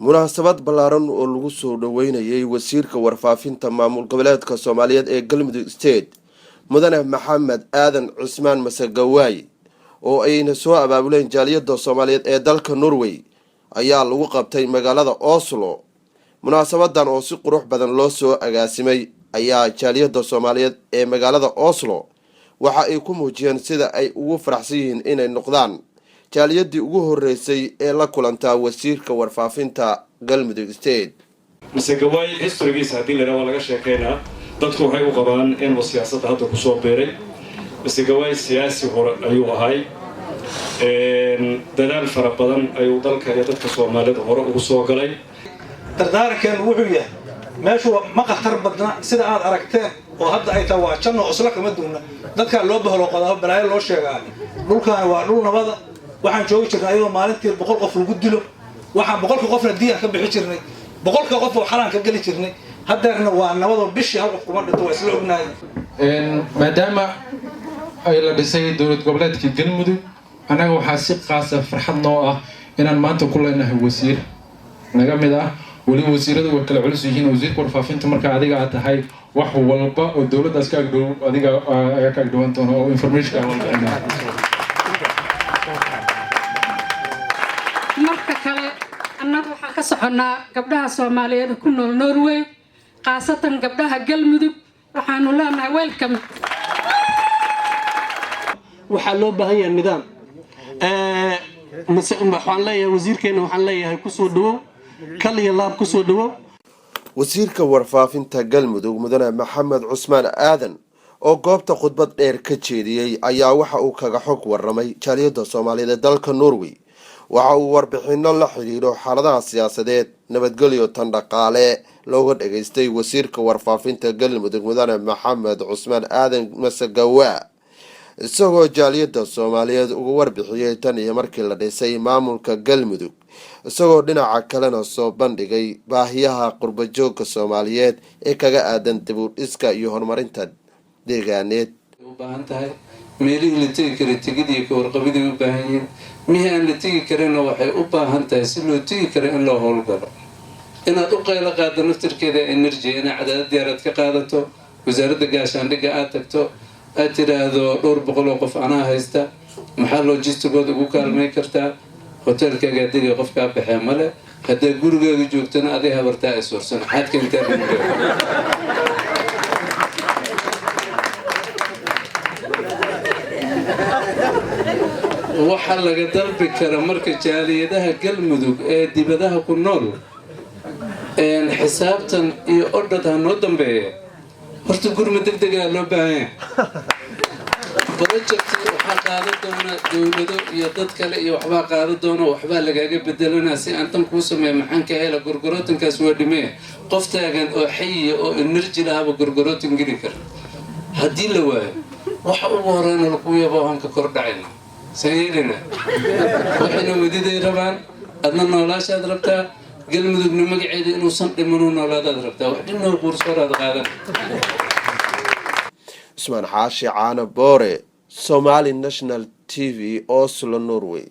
Munaasabad ballaaran oo lagu soo dhoweynayay wasiirka warfaafinta maamul goboleedka Soomaaliyeed ee Galmudug State, Mudane Maxamed Aadan Cusmaan Masagawaay, oo ayna soo abaabuleen jaaliyadda Soomaaliyeed ee dalka Norway, ayaa lagu qabtay magaalada Oslo. Munaasabadan oo si qurux badan loo soo agaasimay ayaa jaaliyadda Soomaaliyeed ee magaalada Oslo waxa ay ku muujiyeen sida ay ugu faraxsan yihiin inay noqdaan jaaliyaddii ugu horeysay ee la kulantaa wasiirka warfaafinta Galmudug State. Masegawaay historygiisa haddii la waa laga sheekaynaa. Dadku waxay u qabaan inuu siyaasadda hadda kusoo biiray. Masegawaay siyaasi hore ayuu ahay. Dadaal fara badan ayuu dalka iyo dadka Soomaalida hore ugu soo galay. Dardaarankeenu wuxuu yahay, meeshu ma khatar badna sida aad aragteen oo hadda ay tahay. Waa janno, isla kama duuna dadkaa loo bahlo qodaho balaayo loo sheegaa. Dhulkaani waa dhul nabada. Waxaan joogi jirnay ayadoo maalintii 100 qof lagu dilo. Waxaan 100-ka qofna diyaan ka bixi jirnay, 100-ka qof oo xalaan ka geli jirnay. Haddeerna waa nabadoo bishii hal qof kuma dhinto, waa isla ognahay. Maadaama ay la dhisay dowlad goboleedka Galmudug, annaga waxaa si qaasa farxad noo ah inaan maanta ku leenahay wasiir naga mid ah. Weliba wasiiradu way kala culus yihiin. Wasiirka warfaafinta marka adiga aad tahay, wax walba oo dowladdaas ka agdhow adiga ayaa ka agdhowaan doona oo information. Marka kale, annagu waxaan ka soconnaa gabdhaha Soomaaliyeed ku nool Norway, khaasatan gabdhaha Galmudug. Waxaanu leenahay welcome. Waxaa loo baahan yahay nidaam. Waxaan leeyahay wasiirkeena, waxaan leeyahay kusoo dhawow, kal iyo laab kusoo dhawow. Wasiirka warfaafinta Galmudug, Mudane Maxamed Cusmaan Aadan, oo goobta khudbad dheer ka jeediyey, ayaa waxa uu kaga xog waramay jaaliyadda Soomaaliyeed ee dalka Norway. Waxa uu warbixino la xidhiidho xaaladaha siyaasadeed, nabadgelyo, tan dhaqaale looga dhageystay wasiirka warfaafinta Galmudug, Mudane Maxamed Cusmaan Aadan Masagawa, isagoo jaaliyadda Soomaaliyeed uga warbixiyey tan iyo markii la dhisay maamulka Galmudug, isagoo dhinaca kalena soo bandhigay baahiyaha qurbajoogka Soomaaliyeed ee kaga aadan dib u dhiska iyo horumarinta deegaaneed. U baahan tahay meelihii la tegi karay tegidii ka warqabidii u baahan yihiin. Mihii aan la tegi karinna waxay u baahan tahay si loo tegi karo in loo howlgalo. Inaad u qaylo qaado naftirkeeda energy, inaad cadaalad diyaarad ka qaadato, wasaaradda gaashaandhigga aad tagto, aad tiraahdo dhowr boqol oo qof anaa haysta, maxaa logisticooda ugu kaalmay kartaa? Hoteelkaagaa degay, qofkaa baxee male. Haddaa gurigaaga joogtana, aday habartaa ay suursan xaadka intaa lagu leeyahay. Waxaa laga dalbi kara marka jaaliyadaha Galmudug ee dibadaha ku nool, xisaabtan iyo odhad ha noo dambeeya. Horta gurma deg degaa loo baahan yahay. Project waxaa qaadan doona dowlado iyo dad kale iyo waxbaa qaadan doona, waxbaa lagaaga bedelanaa. Si aan tan kuu sameeya, maxaan ka hela? Gorgorootankaas waa dhimee. Qof taagan oo xayiya oo energy lahaba gorgorootan geli kara haddii la waayo, waxa ugu horeyna lagu yabo hanka kordhacayna saan yeelina. Waxayna wadiday rabaan, adna noolaashaad rabtaa, Galmudugna magaceeda inuusan dhimanuu noolaadaad rabtaa, wax dhinoo quursooraad qaadan. Cusmaan Xaashi Caano Boore, Somali National TV, Oslo, Norway.